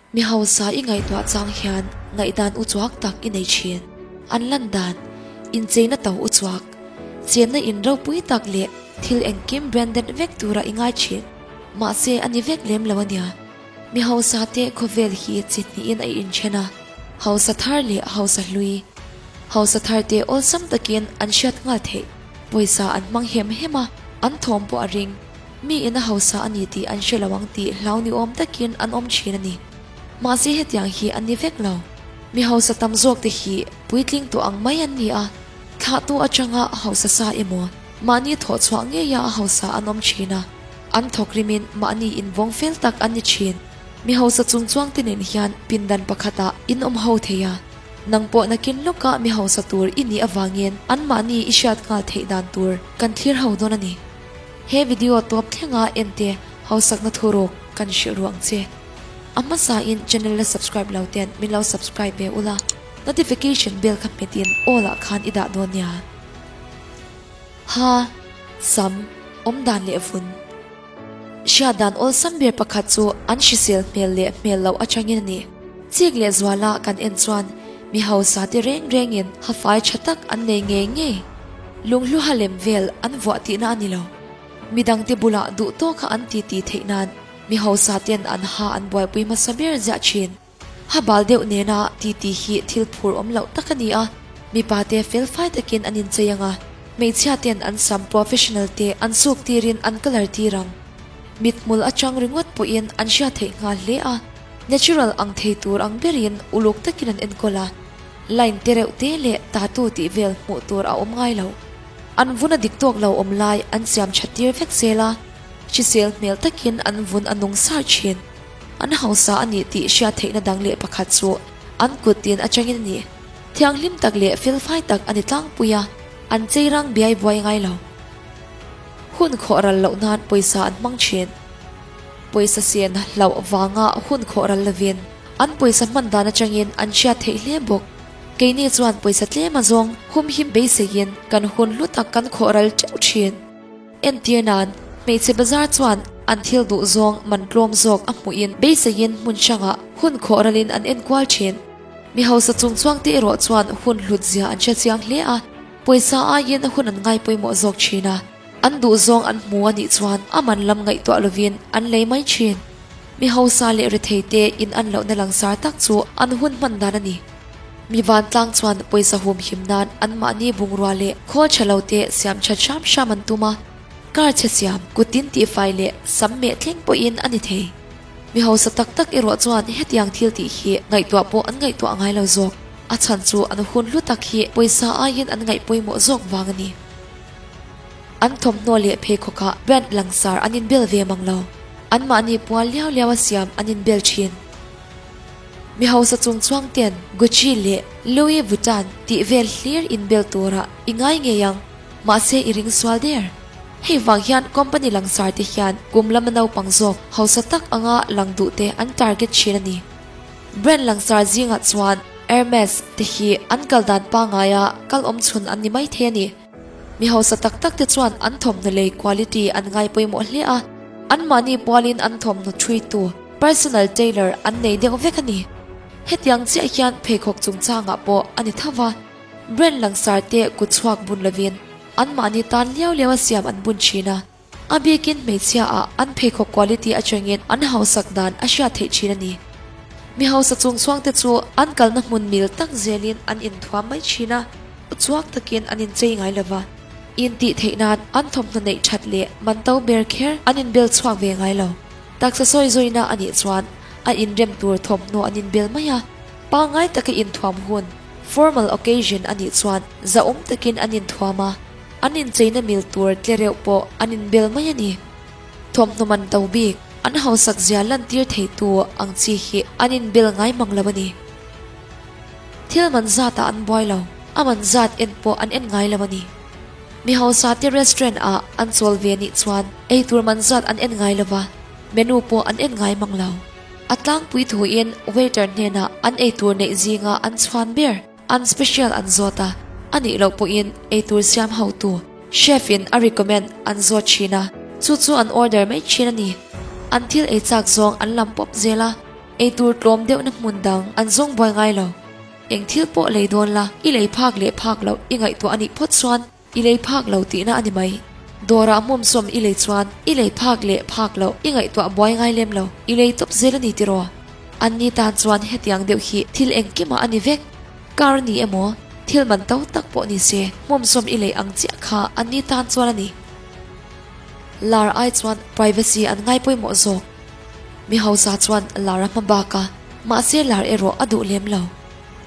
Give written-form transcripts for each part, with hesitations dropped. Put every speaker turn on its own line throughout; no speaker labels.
Mi hausa i ngaihtuah chang hian ngaihdan uchuak tak i nei thin. An lan dan, incheina to uchuak, chenna in ropui tak leh thil engkim branded vek tura i ngai thin. Mahse a ni vek lem lo a nia. Mi hausa te khawvel hi chi hnihin a inthen a, hausa thar leh hausa hlui. Hausa thar te awlsam takin an hriat nghal theih. Pawisa an hmang hem hem a, an thawm pawh a ring. Mi in a hausa a ni tih an hre lo ang tih hlau ni awm takin an awm thin a ni. Mahse hetiang hi an ni vek lo. Mi hausa tam zawk te hi puitling tawh ang mai an ni a, thlahtu atanga hausa sa emaw, mahni thawh chhuah ngeia a hausa an awm thin a, an thawk rimin mahni invawng fel tak an ni thin. Mi hausa chungchuang te nen hian pindan pakhatah in awm ho thei a, nang pawh nakin lawka mi hausa tur i nih avangin anmahni i hriat nghal theih dan tur kan thlir ho dawn a ni. He video tawp thlenga ente hausakna thuruk kan hrilh ruh ang che. A hmasa in channel la subscribe lo ten min lo subscribe ve ula, notification bell kha hmet in all ah khan i dah dawn nia. Ha, sam, awm dan leh vun. Hriat dan awlsam ber pakhat chu an hrisel hmel leh hmel loh atangin a ni. Chik leh zuala kan en chuan mi hausa te reng rengin hafai tha tak an nei ngei ngei. Lunghluha lem vel an vuah tihna a ni lo. Midangte bulah duh tawka an titi theih nan mi hausa ten an ha an buaipui hmasa ber ziah thin. Ha bal deuh nena titi hi thil phur awm loh tak a ni a, mipa te felfai takin an inchei ang a, hmeichhia ten an sam professional te an suk tirin an colour tir ang. Mithmul atang ringawt pawhin an hriat theih nghal hle a, natural ang thei tur ang berin uluk takin an enkawl a. Line te reuh te leh tattoo tih vel hmuh tur a awm ngai lo. An vun a dik tawk lo awm lai an siam that tir vek zel a, hrisel hmel takin an vun a nung sar thin. An hausa a nih tih hriat theihna dang leh pakhat chu an kut tin atangin a ni. Thianghlim tak leh felfai tak a ni tlangpui a, an chei rang biai buai ngai lo. Hun khawh ral loh nan pawisa an hmang thin. Pawisa sen hlauh vanga hun khawh ral lovin An pawisa hman dan atangin an hriat theih hle bawk. Keini chuan pawisa tlem azawng humhim beiseiin kan hun hlu tak kan khawh ral teuh thin. Entir nan, hmeichhe bazar chuan an thil duh zawng man tlawm zawk a hmuhin beiseiin hmun hrangah hun khawh ralin an enkual thin. Mi hausa chungchuang te erawh chuan hun hlut zia an hre chiang hle a, pawisa aiin hun an ngai pawimawh zawk thin a, an duh zawng an hmu a nih chuan a man lam ngaihtuah lovin an lei mai thin. Mi hausa leh rethei te in an lohna langsar tak chu an hun hman dan a ni. Mi vantlang chuan pawisa humhim nan anmahni bungrua leh khawl tha lo te siam that hram hram an tum a, car chhe siam, kut tin tihfai leh sam meh thleng pawhin a ni thei. Mi hausa tak tak erawh chuan hetiang thil tih hi ngaihtuah pawh an ngaihtuah ngai lo zawk. A chhan chu an hun hlu tak hi pawisa aiin an ngaih pawimawh zawk vang a ni. An thawmhnaw leh pheikhawkah brand langsar an inbel ve mang lo. Anmahni pual liau liau a siam an inbel thin. Mi hausa chung chuang ten Gucci leh Louis Vuitton tih vel hlir inbel turah i ngai ngei ang, mahse i ring sual der. Hei vang hian company langsar te hian kum lama naupang zawk hausa tak anga lang duh te an target thin a ni. Brand langsar zingah chuan Hermes te hi an kal dan pangaia kal awm chhun an ni maithei a ni. Mi hausa tak tak te chuan an thawmhnaw lei quality an ngai pawimawh hle a, anmahni pualin an thawmhnaw thuitu, personal tailor, an nei deuh vek a ni. Hetiang chiah hian pheikhawk chungchangah pawh a ni tho va, brand langsar te kut chhuak bun lovin anmahni tan liau liau a siam an bun thin a, a bikin hmeichhia ah an pheikhawk quality atangin an hausak dan a hriat theih thin a ni. Mi hausa chungchhuang te chu an kalna hmun mil tak zelin an inthuam mai thin a. Uchuak takin an inchei ngai lo va, intih theih nan an thawmhnaw neih that leh man to ber kher an inbel chhuak ve ngai lo. Taksa sawi zawina a nih chuan a inrem tur thawmhnaw an inbel mai a, pangngai taka inthuam hun, formal occasion, a nih chuan zahawm takin an inthuam a, an incheina mil tur tlereuh pawh an inbel mai a ni. Thawmhnaw man to bik, an hausak zia lantir theitu ang chi hi an inbel ngai mang lo a ni. Thil man zatah an buai lo, a man zat en pawh an en ngai lo a ni. Mi hausa te restaurant ah an chawl ve nih chuan eitur man zat an en ngai lo va, menu pawh an en ngai mang lo. A tlangpui thuin waiter hnenah an eitur neih zinga an chhuan ber, an special an zawt a, a nih loh pawhin eitur siam hotu, chef in a recommend an zawt thin a, chu chu an order mai thin a ni. An thil ei chak zawng an lam pawp zel a. Eitur tlawm deuhna hmun dang an zawng buai ngai lo. Eng thil pawh lei dawn la, i lei phak leh phak loh i ngaihtuah a nih phawt chuan i lei phak lo tihna a ni mai. Dawrah hmawmsawm i lei chuan i lei phak leh phak loh i ngaihtuah buai ngai lem lo, i lei tawp zel a ni tiraw? Anni tan chuan hetiang deuh hi thil engkimah a ni vek. Car a ni emaw, thil man to tak pawh ni se, hmawmsawm i lei ang chiah kha anni tan chuan a ni. Lar ai chuan privacy an ngai pawimawh zawk. Mi hausa chuan lar a hma bak a, mahse lar erawh a duh lem lo.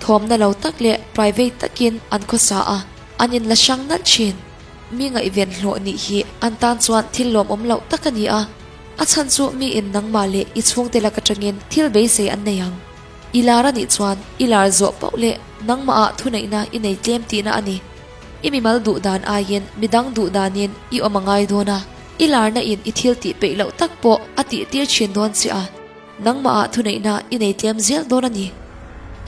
Thawmna lo tak leh private takin an khawsa a, an inla hrang nalh thin. Mi ngaihven hlawh nih hi an tan chuan thil lawmawm loh tak a ni a, a chhan chu miin nangmah leh i chhungte lak atangin thil beisei an nei ang. I lar a nih chuan i lar zawh pauh leh nangmahah thuneihna i nei tlem tihna a ni. I mimal duh dan aiin midang duh danin i awm a ngai dawn a, i larna in i thil tih peih loh tak pawh a tih tir thin dawn che a, nangmahah thuneihna i nei tlem zel dawn a ni.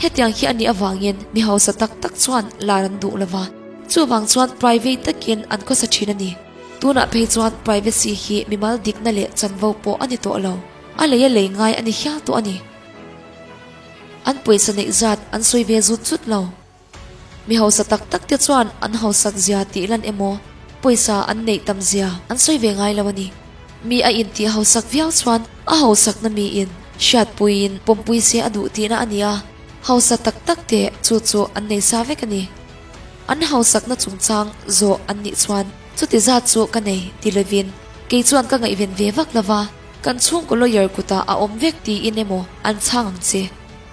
Hetiang hi a nih avangin mi hausa tak tak chuan lar an duh lova, chuvang chuan private takin an khawsa thin a ni. Tunah phei chuan privacy hi mimal dikna leh chanvo pawh a ni tawh lo, a lei a lei ngai a ni hial tawh a ni. An pawisa neih zat an sawi ve zut zut lo. Mi hausa tak tak te chuan an hausak zia tih lan emaw, pawisa an neih tam zia an sawi ve ngai lo a ni. Mi a intih hausak viau chuan a hausakna miin hriatpuiin pawmpui se a duh tihna a ni a, hausa tak tak te chu chu an nei sa vek a ni. An hausakna chungchang zawh an nih chuan chuti zat chu ka nei ti lovin kei chuan ka ngaihven ve vak lova, kan chhungkaw lawyer kutah a awm vek tiin emaw an chhang ang che.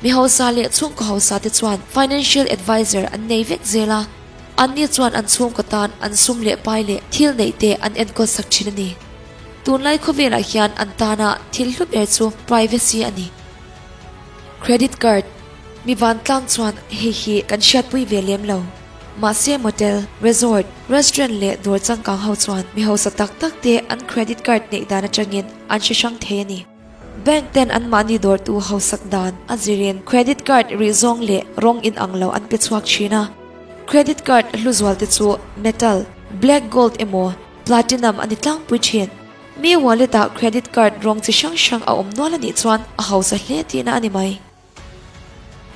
Mi hausa leh chhungkaw hausa te chuan financial adviser an nei vek zel a, anni chuan an chhungkaw tan an sum leh pai leh thil neih te an enkawl sak thin a ni. Tunlai khawvelah hian an tana thil hlu ber chu privacy a ni. Credit card, Mi vantlang chuan hei hi kan hriatpui ve lem lo. Mahse motel, resort, restaurant leh dawr changkang ho chuan mi hausa tak tak te an credit card neih dan atangin an hre hrang thei a ni. Bank ten anmahni dawrtu hausak dan a zirin credit card rih zawng leh rawng inang lo an pe chhuak thin a. Credit card hlu zual te chu metal, black gold emaw platinum a ni tlangpui thin. Mi wallet ah credit card rawng chi hrang hrang a awm nual a nih chuan a hausa hle tihna a ni mai.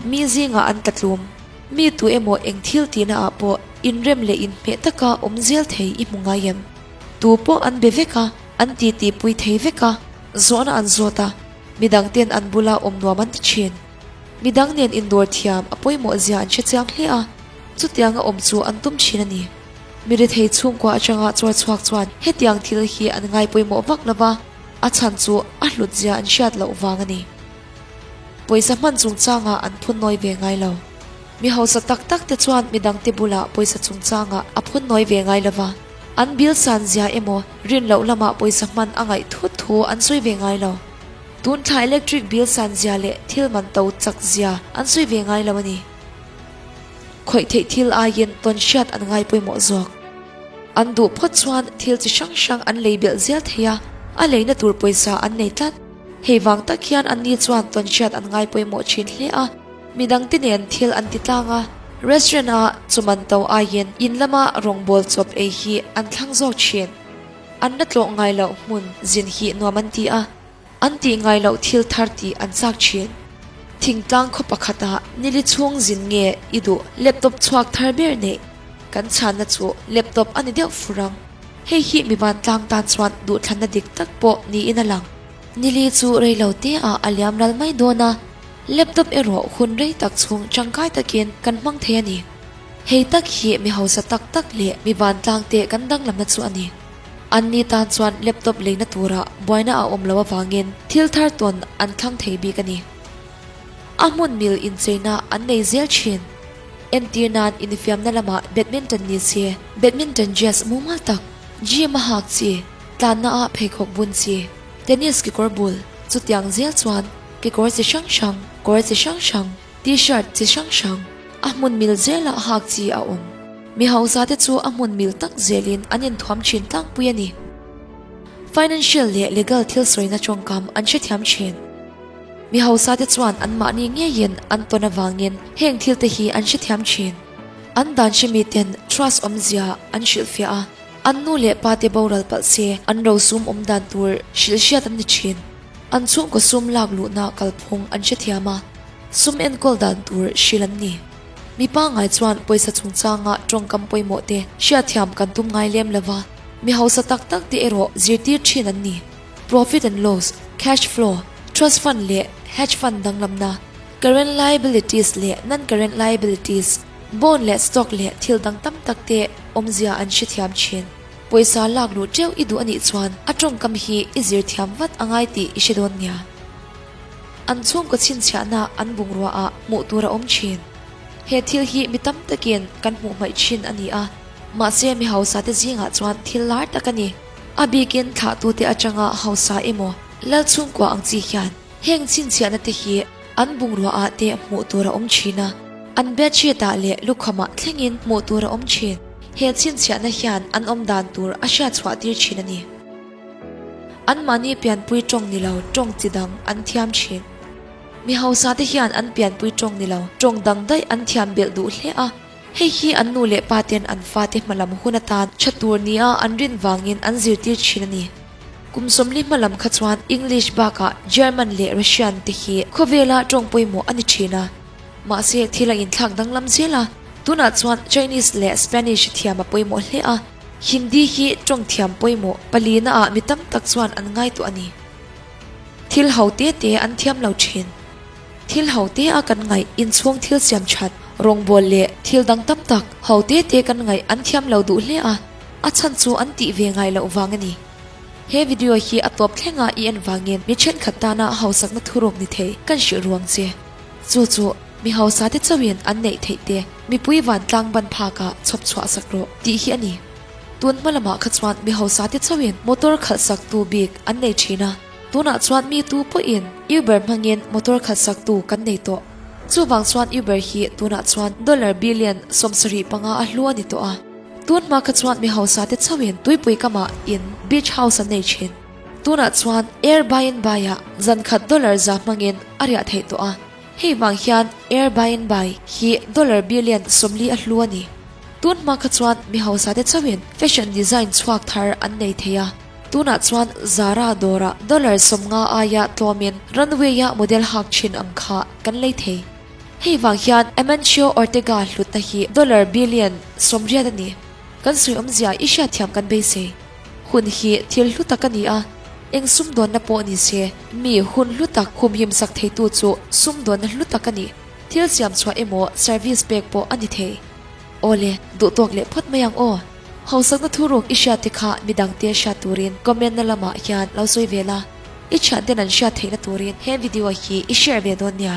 Mi zingah an tla tlum. Mi tu emaw eng thil tihna ah pawh inrem leh inhmeh taka awm zel thei i hmu ngai em? Tu pawh an be vek a, an titi pui thei vek a, zawhna an zawt a, midang ten an bula awm nuam an ti thin. Midang nen indawr thiam a pawimawh zia an hre chiang hle a, chutianga awm chu an tum thin a ni. Mi rethei chhungkua atanga chawr chhuak chuan hetiang thil hi an ngai pawimawh vak lova, a chhan chu a hlut zia an hriat loh vang a ni. Pawisa hman chungchangah an phun nawi ve ngai lo. Mi hausa tak tak te chuan midangte bulah pawisa chungchangah a phun nawi ve ngai lova, an bill san zia emaw rin loh lamah pawisa hman a ngaih thut thu an sawi ve ngai lo. Tun thla electric bill san zia leh thil man to chak zia an sawi ve ngai lo a ni. Khawih theih thil aiin tawn hriat an ngai pawimawh zawk. An duh phawt chuan thil chi hrang hrang an lei belh zel thei a, a leina tur pawisa an nei tlat. Hei vang tak hian anni chuan tawn hriat an ngai pawimawh thin hle a, midangte nen thil an ti tlang a, restaurant a chuman to aiin in lama rawngbawl chawp ei hi an thlang zawk thin. An la tlawh ngai loh hmun zin hi nuam an ti a, an tih ngai loh thil thar tih an chak thin. Thingtlang khaw pakhatah nili chhung zin nge i duh laptop chhuak thar ber neih kan chhanna chu laptop a ni deuh fur ang. Hei hi mi vantlang tan chuan duhthlanna dik tak pawh niin a lang. Nili chu rei lo te ah a liam ral mai dawn a, laptop erawh hun rei tak chhung tangkai takin kan hmang thei a ni. Hei tak hi mi hausa tak tak leh mi vantlang te kan danglamna chu a ni. Anni tan chuan laptop leina turah buaina a awm lo avangin thil thar tawn an thlang thei bik a ni. A hmun mil incheina an nei zel thin. Entir nan infiamna lamah badminton ni se, badminton dress mumal tak, gym a hak chi, tlanna ah pheikhawk bun chi, tennis kekawr bul, chutiang zel chuan kekawr chi hrang hrang, kawr chi hrang hrang, t-shirt chi hrang hrang, a hmun mil zela hak chi a awm. Mi hausa te chu a hmun mil tak zelin an inthuam thin tlangpui a ni. Financial leh legal thil sawina tawngkam an hrethiam thin. Mi hausa te chuan anmahni ngeiin an tawn avangin heng thil te hi an hrethiam thin. An dan hre miten trust awmzia an hrilhfiah a, an nu leh pa te boral palh se an rosum awm dan tur hrilhhriat an ni thin. An chhungkaw sum lak luhna kalphung an hrethiam a, sum enkawl dan tur hrilh an ni. Mi pangngai chuan pawisa chungchanga tawngkam pawimawh te hriatthiam kan tum ngai lem lova, mi hausa tak tak te erawh zirtir thin an ni. Profit and loss, cash flow, trust fund leh hedge fund danglamna, current liabilities leh non-current liabilities, bond leh stock leh thil dang tam tak te awmzia an hrethiam thin. Pawisa lak luh teuh i duh a nih chuan a tawngkam hi i zir thiam vat a ngai tih i hre dawn nia. An chhungkaw chhinchhiahna an bungrua ah hmuh tur a awm thin. He thil hi mi tam takin kan hmuh hmaih thin a ni a, mahse mi hausa te zingah chuan thil lar tak a ni. A bikin thlahtute atanga hausa emaw lal chhungkua ang chi hian heng chhinchhiahna te hi an bungrua ah te hmuh tur a awm thin a, an bedsheet ah leh lukham ah thlengin hmuh tur a awm thin. He chhinchhiahna hian an awm dan tur a hriat chhuah tir thin a ni. Anmahni pianpui tawng ni lo tawng chi dang an thiam thin. Mi hausa te hian an pianpui tawng ni lo tawng dang daih an thiam belh duh hle a. Hei hi an nu leh pa ten an fate hmalam hun atan tha tur nia an rin vangin an zirtir thin a ni. Kum 40 hmalam kha chuan English bakah German leh Russian te hi khawvela tawng pawimawh a ni thin a. Mahse thil a inthlak danglam zel a, tunah chuan Chinese leh Spanish thiam a pawimawh hle a. Hindi hi tawng thiam pawimawh palina ah mi tam tak chuan an ngai tawh a ni. Thil ho te te an thiam lo thin. Thil ho te a kan ngaih inchhung thil siam that, rawngbawl leh thil dang tam tak ho te te kan ngaih an thiam lo duh hle a, a chhan chu an tih ve ngai loh vang a ni. He video hi a tawp thlenga i en vangin mi thenkhat tana hausakna thuruk ni thei kan hrilh ruang che. Chu chu mi hausa te chauhin an neih theih te mipui vantlang ban phakah chhawp chhuah sak rawh tih hi a ni. Tun hma lamah kha chuan mi hausa te chauhin motor khalh sak tu bik an nei thin a, tunah chuan mi tu pawhin Uber hmangin motor khalh sak tu kan nei tawh. Chuvang chuan Uber hi tunah chuan dollar billion 75 a hlu a ni tawh a. Tun hma kha chuan mi hausa te chauhin tuipui kamah in beach house an nei thin. Tunah chuan Airbnb-ah zan khat dollar za hmangin a riah theih tawh a, hei vang hian Airbnb hi dollar billion 40 a hlu a ni. Tun hma kha chuan mi hausa te chauhin fashion design chhuak thar an nei thei a, tunah chuan Zara dawrah dollar 50 aia tlawmin runway-a model hak thin ang kha kan lei thei. Hei vang hian Amancio Ortega hlutna hi dollar billion 80 a ni. Kan sawi awmzia i hriatthiam kan beisei. Hun hi thil hlu tak a ni a, eng sumdawnna pawh ni se, mi hun hlu tak humhim sak theitu chu sumdawnna hlu tak a ni. Thil siam chhuah emaw service pek pawh a ni thei. Awle, duh tawk leh phawt mai ang aw. Hausakna thuruk i hriat te kha midangte hriat turin comment na lamah hian lo sawi ve la, i thianten an hriat theihna turin he video hi i share ve dawn nia.